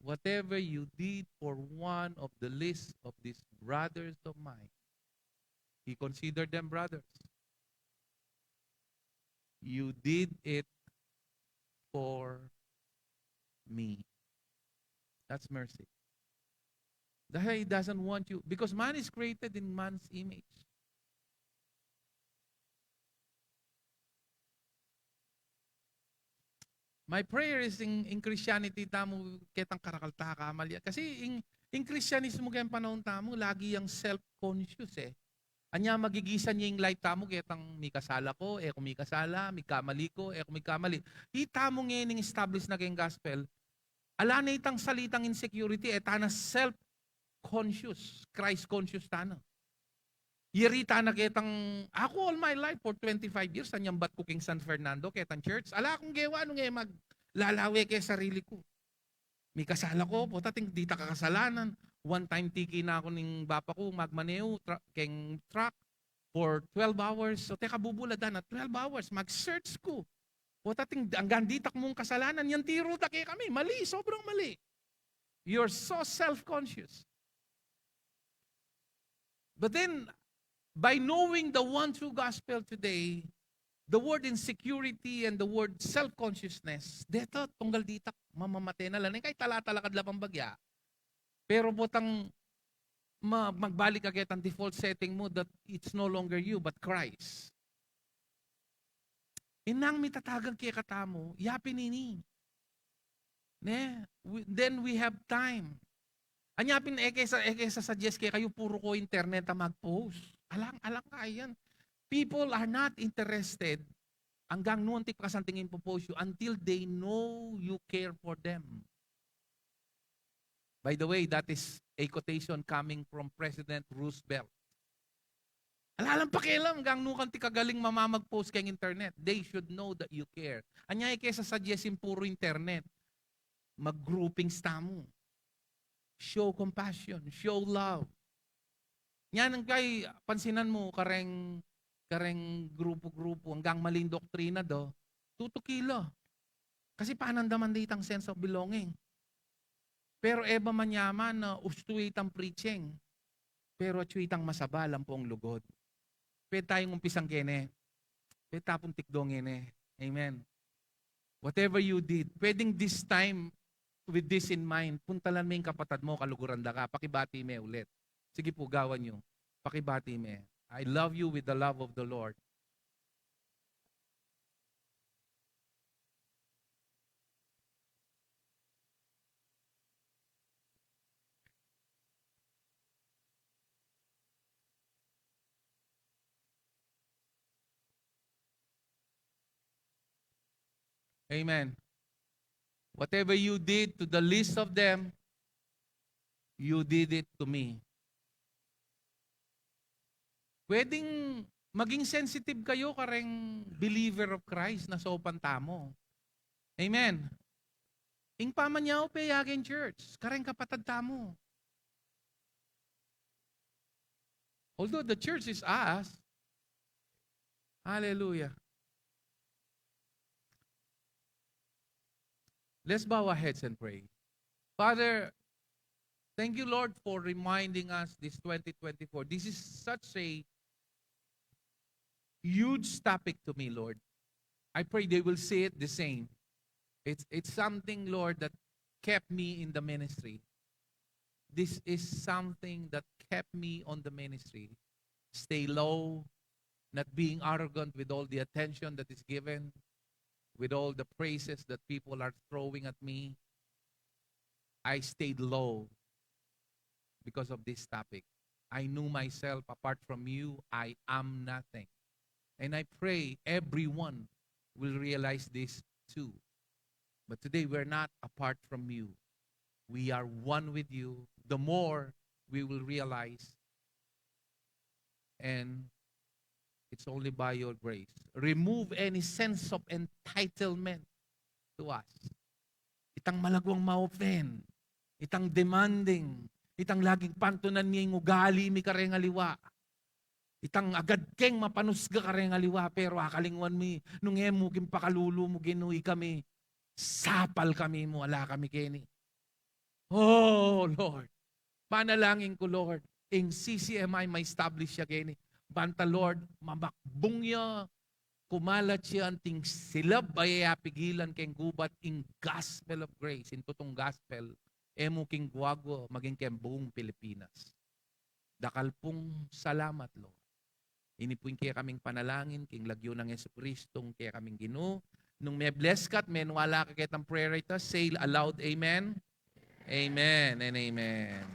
whatever you did for one of the least of these brothers of mine," he considered them brothers, "you did it for me." That's mercy. Dahil he doesn't want you, because man is created in man's image. My prayer is in, in Christianity tamu, ketang karakal ta, kamali. Kasi in, in Kristiyanismo keng panaun tamu, lagi yang self-conscious e. Anya magigisan ya ing life tamu, ketang mikasala ko, e ku mikasala, migkamali ko, e ku migkamali. Itamu ngening establish na keng gospel, ala na itang salitang insecurity, e ta na self-conscious, Christ-conscious ta na. Yari ta na ketang, aku all my life, for twenty-five years, anyang bat ku keng San Fernando, ketang church, ala kung gewa nung e maglalawe ke sarili ku. Mikasala ko, pota ating ditak a kasalanan. One time tiki na ku ning bapa ku, magmaneu, tra-, keng truck, for twelve hours. So, teka, bubulad na, twelve hours, mag-search ku. Pota ating, anggang ditak mung kasalanan, yang tiru da kekami, mali, sobrang mali. You're so self-conscious. But then, by knowing the one true gospel today, the word insecurity and the word self-consciousness, deta, tunggal ditak, mamamate na lang. Kahit tala-tala ka la pang bagya. Pero potang ma-, magbalik ka ketang default setting mu that it's no longer you, but Christ. Inang mitatagan kekatamu, yapin ini. Ne? We, then we have time. Anya pin, e ke sa, e ke sa suggest kekayu, puru ko internet a mag-post. Alang, alang kaya yan. People are not interested anggang nu anti pa kasanting ipopost yu until they know you care for them. By the way, that is a quotation coming from President Roosevelt. Ala lang pakialam, gang nu kanti kagaling mamamag-post keng internet. They should know that you care. Anya e ke sasuggest ing puro internet. Mag-groupings tamu. Show compassion, show love. Nyan ing kay pansinan mu kareng, kareng grupu-grupu, anggang mali ing doktrina da, tutuki la. Kasi panandaman da itang sense of belonging. Pero e ba manyaman na ustu itang preaching, pero atyu itang masabal ampong lugud. Pwede tayung umpisang kene. Pwede ta pung tikdong kene. Amen. Whatever you did, pwedeng this time, with this in mind, puntalan me ing kapatad mu, kaluguran da ka, pakibati me ulit. Sige pu, gawan yu. Pakibati me. I love you with the love of the Lord. Amen. Whatever you did to the least of them, you did it to me. Pwedeng maging sensitive kayu kareng believer of Christ na saupan tamu. Amen. Ing pamanyaw pe ya keng church, kareng kapatad tamu. Although the church is us. Hallelujah. Let's bow our heads and pray. Father, thank you, Lord, for reminding us this twenty twenty-four. This is such a huge topic to me, Lord. I pray they will see it the same. It's, it's something, Lord, that kept me in the ministry. This is something that kept me on the ministry. Stay low, not being arrogant with all the attention that is given, with all the praises that people are throwing at me. I stayed low because of this topic. I knew myself, apart from you, I am nothing. And I pray everyone will realize this too. But today, we're not apart from you. We are one with you. The more we will realize, and it's only by your grace. Remove any sense of entitlement to us. Itang malagwang ma-offend, itang demanding, itang laging pantunan mi ing ugali mi kareng aliwa, itang agad keng mapanusga kareng aliwa, pero akalingwan mi nung e mu king pakalulu mu, Ginu, ikami, sapal kami mu, ala kami keni. Oh, Lord. Panalangin ku, Lord, ing C C M I ma-establish ya keni. Banta, Lord, mamakbung ya, kumalat ya anting silab a e apigilan keng gubat, ing gospel of grace, ing tutung gospel, e mu king guagua, maging keng buung Pilipinas. Dakal pung salamat, Lord. Ini pu ing kekaming panalangin, king lagyu nang Jesucristo, ing kekaming Ginu. Nung me-bless ka at meniwala ka ketang prayer ita, say aloud, "Amen." Amen and amen.